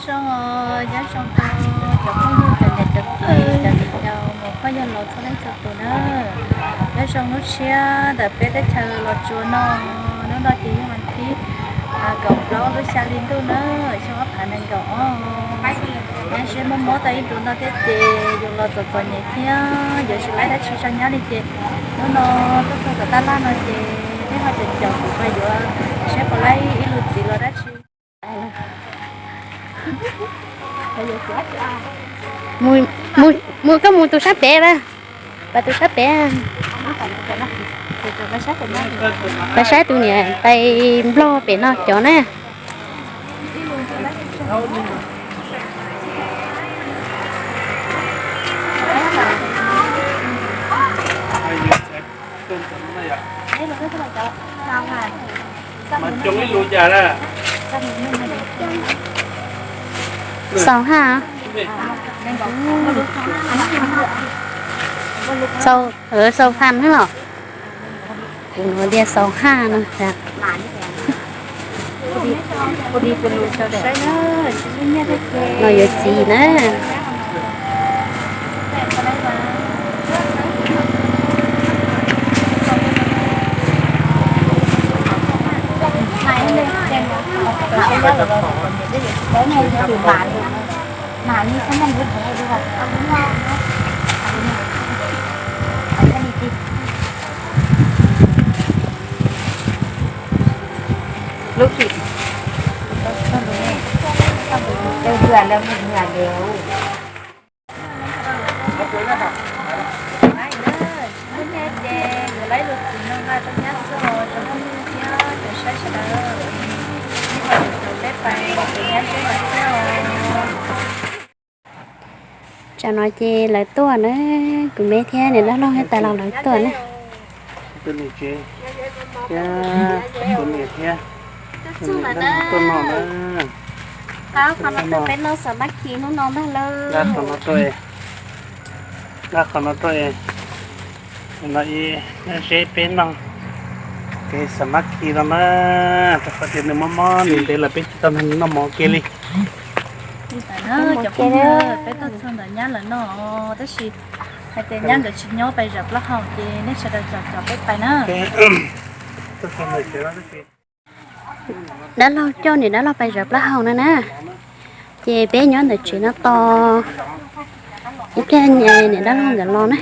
Zoo, nyob zoo rau cov phooj ywg, cov niam cov txiv, cov viv ncaus mus phooj ywg los txhua leej txhua tus na. Nyob zoo lub tshiab ntawm peb teb chaws Los Tsuas no. Hnub no ces yog vas thib kaum plaub lub xya hli ntuj na, xyoo ob phav nees nkaum ob. Nyab Zeb mob mob tau ib ntus no thiab ces yus los txom txom nyem thiab yuav tsis laib dab tsi tso nyab li ces hnub no tuaj txog tom tab laj no ces nej ho caum caum kuv pab yuav saib puas laib ib lus txiv los dab tsi. Mus, mus, koj mus tus sab pem a, pas tus sab pem. Pais saib tus niam pais nplog pem no cov na. Xaus ha. Xaus, xaus pham xwb los? Kuv hnov tias xaus ha no. No yuav txiv na. Tsam no ces lawv tuaj na, kuv me thiab niam dab laug thiab tais laus lawv tuaj na. Tus niam tsev thiab tus niam thiab tuaj noj na. Qhov no tuaj peb noj xav mab khi hnub no ntag lauj. Nqa qhov no tuaj, nqa qhov no tuaj, no ib, Zeb peb noj kev xav mab khi no na. Rau qhov tias nws mob mob nws ntev lawm peb tsis tau nrog nws noj mov kiag li. Cov phooj ywg, peb tuaj txog ntawm nyab lawv no tab sis hais tias nyab nkawd tsis nyob pais zawm plaub hau ces nej sawv daws caum caum peb pais na. Dab laug coj niam dab laug pais zawm plaub hau no na. Ces peb nyob ntawm tsev no tos ib pliag niam dab laug nkawd los na.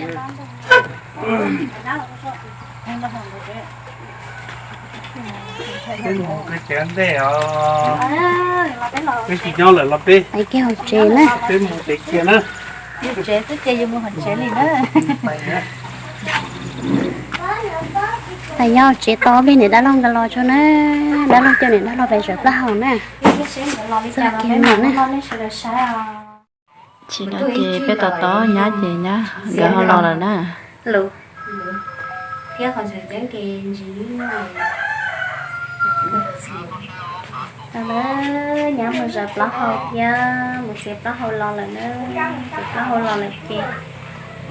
Peb mus kev ntej os. Peb tsis nyob lawm los peb, pais kiag hauv tsev na. Peb mus kev kiag na. Tsev xwb ces yus mus hauv tsev li na. Pais nyob hauv tsev tos ib pliag niam dab laug nkawd los tso na. Dab laug coj niam dab laug pais zawm plaub hau na. Txog kiag no na. Tsis no ces peb tos tos nyab ces nyab nkawd ho los lawm na. Thiab qhov ntseeg ceeb ces ntsis nyab mus zawm plaub hau thiab mus txiav plaub hau los lawm na. Txiav plaub hau los lawm ces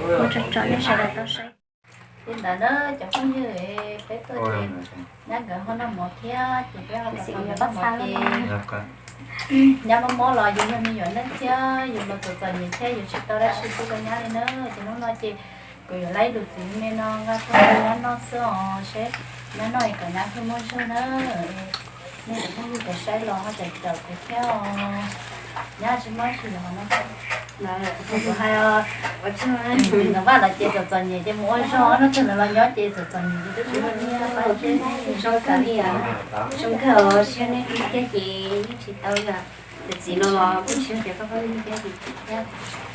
ua tso tso nej sawv daws tau saib. Li ntawd na cov phooj ywg, peb tuaj ces nyab nkawd ho noj mov thiab ces peb ho tau noj mov ces nyab mob mob los yus yog me nyuam neej thiab yus los txom txom nyem thiab yus tsis tau dab tsi pub rau nyab li na. Ces hnub no ces kuv yuav laib ib lus txiv me no nqa tuaj rau nyab noj xwb os, seb nyab noj es kom nyab thiaj muaj zog na. Nej cov phooj ywg cov saib los ho caum caum kuv thiab os. Nyab tsis muaj zog los ho noj. Kuv hais os, ntxim ntxim ntxim vaj los ces txom txom nyem ces mus ua zog, hnub twg lawv los nyob ces txom txom nyem ces twb tsis muaj nyiaj. Zoo kawg li, zoo kawg os, siab nej thiab ces yeej tsis tau yom. Cov txiv no los kuj siab tias koj pab thiab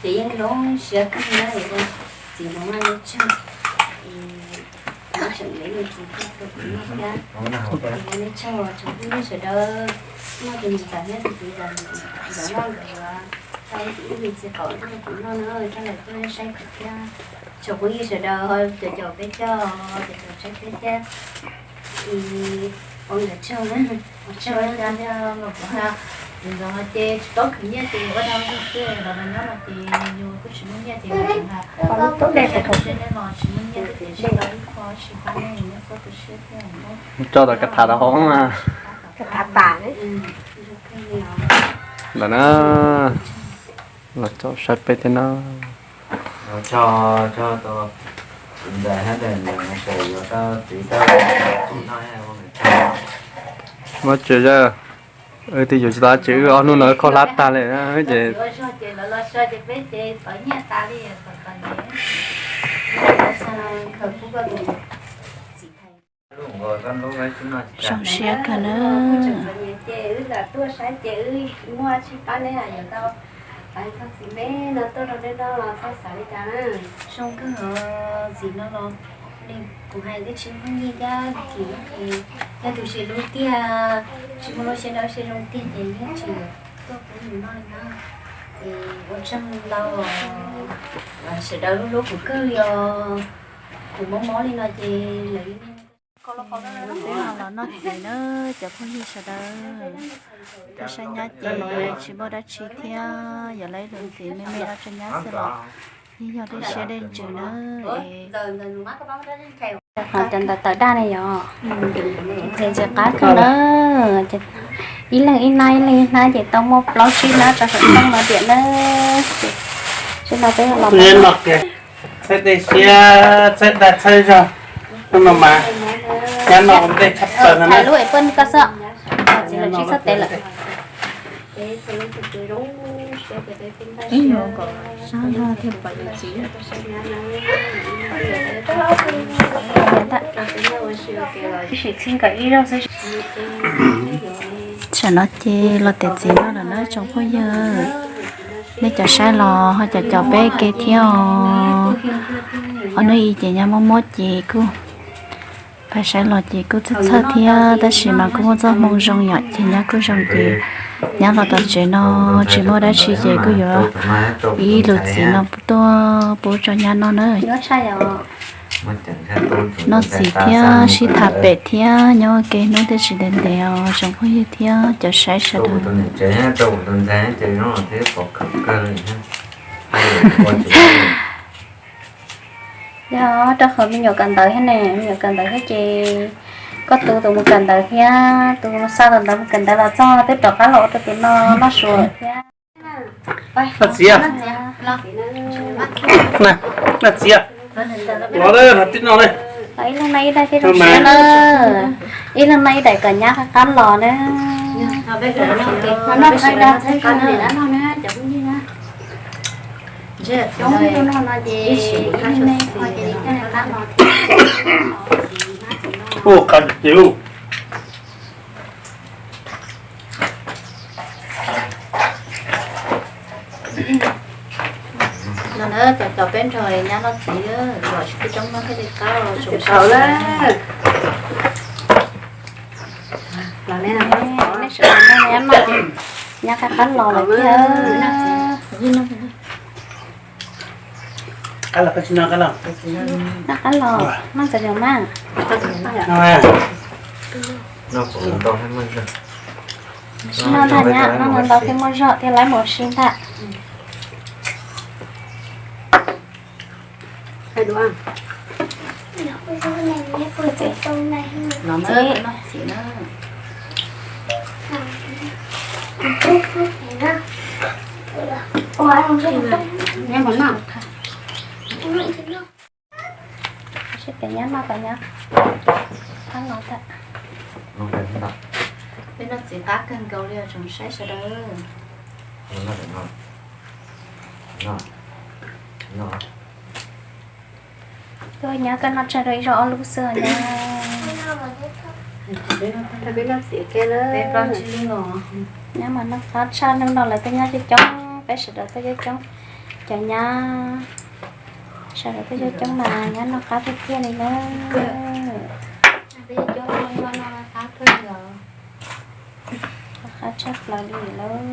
ces yeej zoo siab kawg na. Txiv no mas nej tsawg, tseem me me txiv thiab, nej tsawg tsoom phooj ywg sawv daws, noj tus niam ntxawm thiab tus txiv ntxawm, nkawd noj nkawd yuav tau ib tus ib me txiv qaub nrog kuv noj na, coj lawv tuaj saib kuv thiab. Tsoom phooj ywg sawv daws ho caum caum peb thiab, caum caum saib peb thiab. Ua nkawd tsaug, ua tsaug thiab. Txiv ntxawm no ces tsis paub khwv nyiaj ces ua dab tsi xwb, los nyob no ces yus kuj tsis muaj nyiaj ces yus tseem hais tsis muaj nyiaj thiab ces tsis tau ib qho tsis pab nej, nej txhob tu siab thiab. Tso tom kav tham rau hauv na. Ntawm na, los txog saib peb thiab na. Muab tsis yog, twb yuav tsis tau tsis wb ob hnub no khaub hlab tag li na ces. Zoo siab kawg na. Zoo kawg os, txiv no los kuv hais twb tsis muaj nyiaj thiab ces yog tus tsis hlub tiag, tsis muaj lub siab dawb siab zoo tiag ces yeej tsis tuaj pub nws noj li na. Ces ua tsaug ntau, sawv daws hlub hlub kuv kawg li os. Kuv mob mob li no ces lawv yeej. Peb ho los noj txiv na cov phooj ywg sawv daws. Tuaj saib nyab ces tsis muaj dab tsi thiab, yog lawv ib lub txiv me me los rau nyab xwb los yeej yog dej siab dej ntsws na. Qhov cov ntawm tawm daj ne yom, ces ntxim qab kawg na. Ib leeg ib hnab ib leeg ib hnab ces tau muaj plaub tsib hnab rau saum toj no tiam na. Ces sib no peb los txhawb dej siab txhawb dag txhawb zog. Hnub no mas nyab no ua ntej tshaj plaws no na. Lub es poj niam koj xwb, txiv lawv tsis txhob tev lawm. Sim txhib nkawd ib zaug xwb. Tam no ces los tiam txiv no lawm na tsoom phooj ywg. Nej cov saib los ho cov cov peb ke thiab os. Ob hnub ib ces nyab mob mob ces kuj pab saib los ces kuj txhawj txhawj thiab tab sis mas kuj muaj txoj hmoo zoo yom ces nyab kuj zoo ces nyab los tom tsev no tsis muaj dab tsi ces kuj yuav ib lub txiv no tuaj pub rau nyab noj na. Noj txiv thiab sib tham pem thiab nyob ua ke hnub twb tsis ntev ntev os tsoom phooj ywg thiab cov saib sawv daws. Yog rau qhov me nyuam kawm ntawv thiab ne, me nyuam kawm ntawv thiab ces koj tu tus mus kawm ntawv thiab tus xa tus ntawd mus kawm ntawv los txog twb rov qab los ua rau tus no noj su lawm thiab. Noj txiv, noj txiv, los tib no na. Ib leeg noj ib daim thiab zoo siab na. Ib leeg noj ib daim kom nyab qab qab los na. Ua qab tiag. No na, cov cov peb nrog nyab noj txiv, kom tsis pub coob noj thiaj li qab. Nyab qab qab los lawm thiab. Qab los, qab los, noj ntxaws zog mas. Noj ntau thiab muaj zog thiab lawv mus ua si ntag. Seb pem nyab noj kom nyab qab los tag. Peb noj txiv qab kawg nkaus li os tsoom saib sawv daws. Tuaj nyab koj noj tsawg rau ib zaug ob lub xwb os nyab. Nyab mas noj qab tshaj, hnub no lawv tuaj nyob coob coob, peb sawv daws tuaj coob coob. Cov nyab sawv daws tuaj coob coob mas nyab noj qab tiag tiag li na. Qab tshaj plaws li lauj.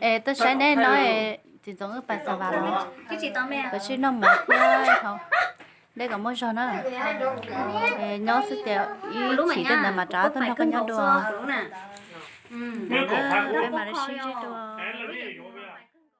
Es tuaj saib neb no, txiv ntxoov wb pas xav vas los, koj sim noj mov thiab, dej kom muaj zog na. Nyob xwb ces ib chim tej ntawd mas rov tuaj nrog koj nyob dua. Peb mam li sib ntsib dua.